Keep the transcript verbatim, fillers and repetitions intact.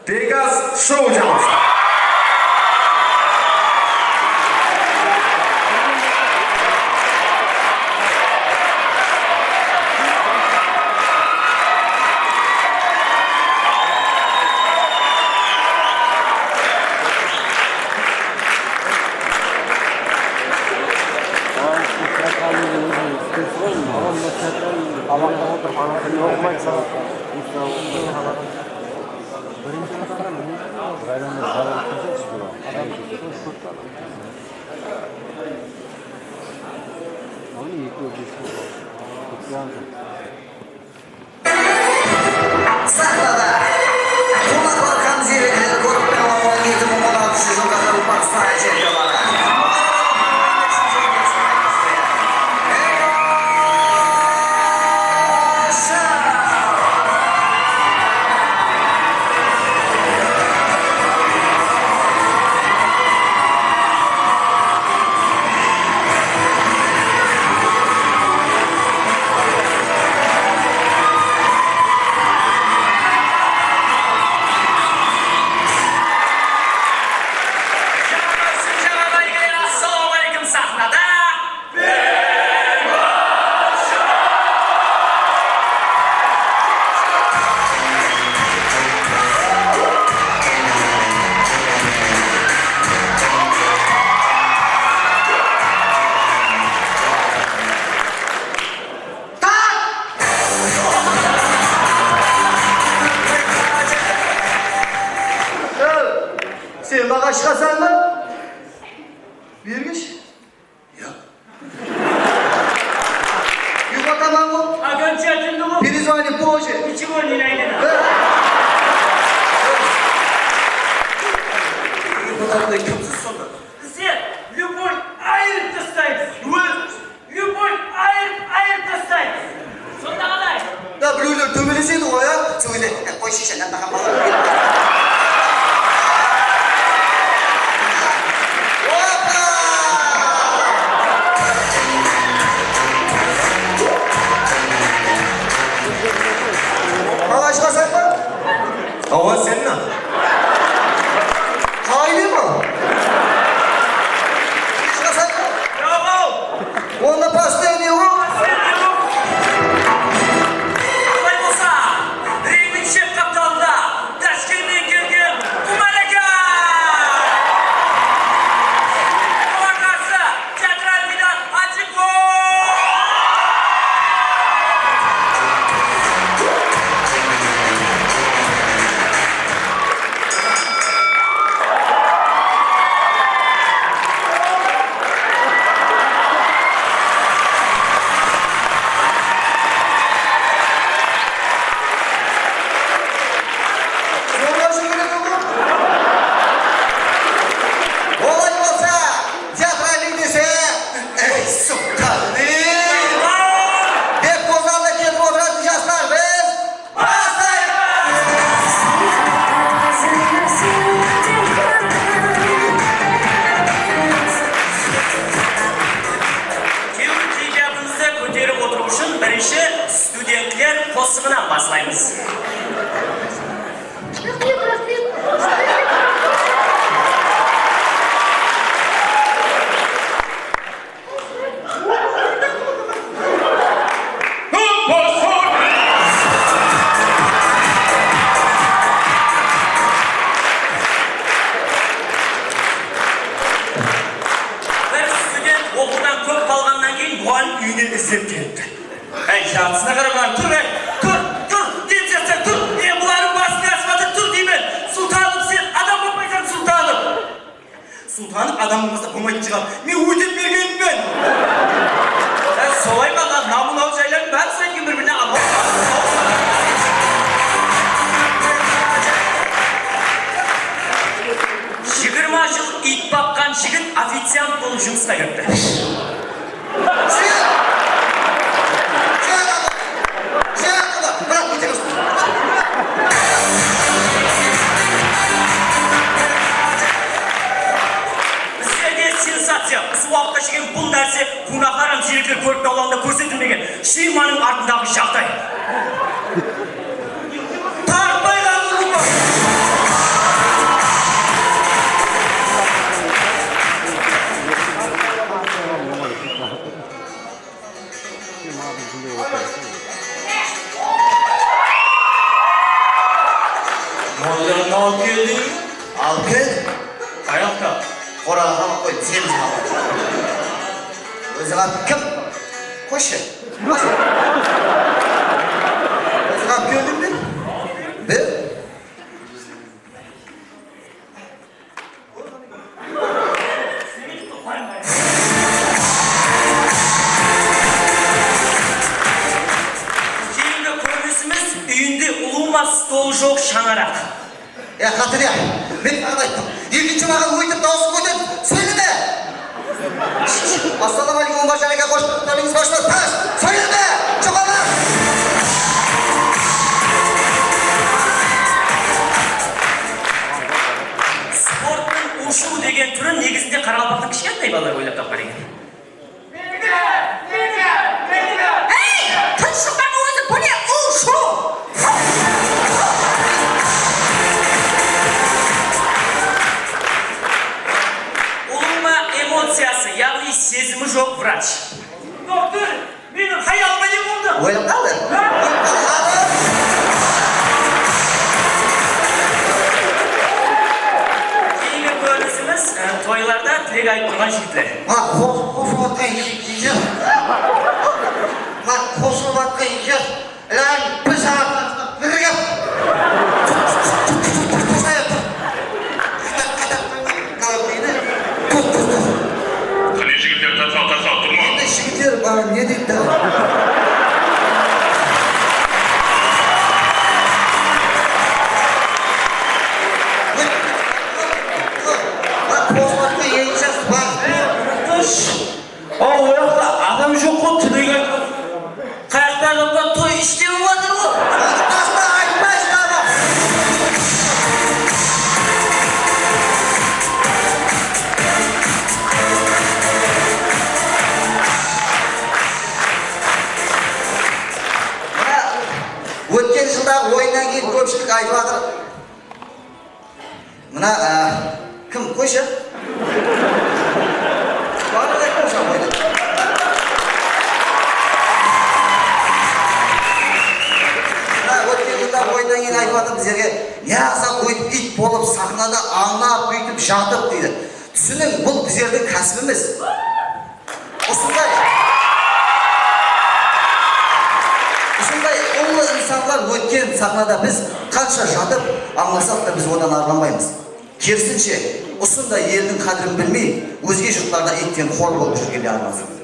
Pegas Show jamoası. Sahnada qonaqlar hám ziyretliler kórip turǵan eki mıń on altınshı jılǵa taalluqlı Saha chempionları. Jańalasın, jańa báygeler, assalawma áleykum, saxnada. Sen maǵan shıǵasań ba? Bergesh. Yaq. Uyqılaman ǵo. Okончательно ǵo. Перезвони позже. Ничего не найдено. Uyqılatpay kimsiz sonda? Bizler любой ayırıp taslaymız. Любой ayırıp, ayırıp taslaymız. Sonda qalay? Da birewler tóbelesedi ǵoy, a? Sol gezde, "Qoyshı, jannan baǵan bala." Opa! Maǵan shıǵasań ba? Awa, sen na. Qaylı ma? Shıǵasań ba? Onda postoyanıy ǵo. Alay bolsa, ringniń shep qaptalında Tashkentten kelgen Qumar aka! Oǵan qarsı teatral miydan Achiko! Zorlashıw kerek ǵo. Olay bolsa, teatralniy dese, ey, suqtanıy! Bep-bozlarda ketip otıratuǵın jaslar biz. Kewil keypiyatımızdı kóterip otırıw ushın birinshi studentler qosıǵınan baslaymız. Bir student oqıwdan kóp qalǵannan keyin muǵallim úyine izlep kelipti. Áy, jatısına qara, mınań, tur, áy, tur, tur, dep jatsa, tur, e, bulardıń basın asıp atır, tur deymen. Sultanov, sen adam bolmaysań, Sultanov. Sultanov adam bolmasa bolmaytın shıǵar. Men ótep bergenmen. Á, solay ma, mına namunalı jaylardıń bárin sóytken bir-birine alma. Jigirma jıl iyt baqqan jigit oficiant bolıp jumısqa kiripti. Bizlerge sensaciya, usı waqıtqa shekem bul nárse quwnaxar hám ziyrekler kóriw tarawlanda kórsetilmegen. Shıymanıń artındaǵı jaǵday. Tartpay qaldı. Mollanı alıp keldiń? Alıp keldim. Qayaqta? Qoraǵa qalıp qoydım, seni alıp. Óziń atıń kim? Qoyshı. Óziń alıp keldiń be? Be? Keyingi kórinisimiz úyinde ulıwma stol joq shańaraq. Ya, qáteley, men saǵan ayttım. Ekinshi maǵan óytip dawısın kóter, sóyleme! Assalawma áleykum, Umbarjan aka, xosh keldińiz, basshılar, tas, sóyleme! Joqarı! Sporttıń ushıw degen túrin negizinde qaraqalpaqtıń kishkentay balaları oylap tapqan eken. Ey, tınıshlıqtaǵı ózi, bu ne ushıw? Ulıwma emociyası, yaǵnıy sezimi joq vrach. Doktor, meniń hayalıma ne boldı? Oylap qaldı. Keyingi kórinisimiz, e, toylarda tilek aytıp turǵan jigitler. Ha, qos-, qosıp atqan eki, eki. Ha, qosıp atqan eki. Ilay, bir saat birge. Qáne, jigitler, tarqal, tarqal, turma. Endi jigitler, a, ne deydi? Bak, qosıp atqan eki jas, bak. Aw, oyaqta adam joq ǵo, tilek aytqan. Qayaqta adamlar toy, ishte bolıp atır ǵo. Tasta, aytpaysań ǵo. Mına, ótken jıldaǵı oyınnan keyin kópshilik aytıp atır. Mına, a, kim, qoyshı? Barıp aytpaysań, qoydı. Mına, ótken jılda oyınnan keyin aytıp atır bizlerge, ne azap óytip, iyt bolıp, saxnada ańlap, búytip, jatıp, deydi. Túsiniń, bul bizlerdiń kásibimiz. Usınday, usınday ullı insanlar ótken saxnada biz qansha jatıp ańlasaq ta, biz odan arılanbaymız. Kerisinshe, usınday eldiń qádirin bilmey, ózge jurtlarda iytten xor bolıp júrgenler arılansın.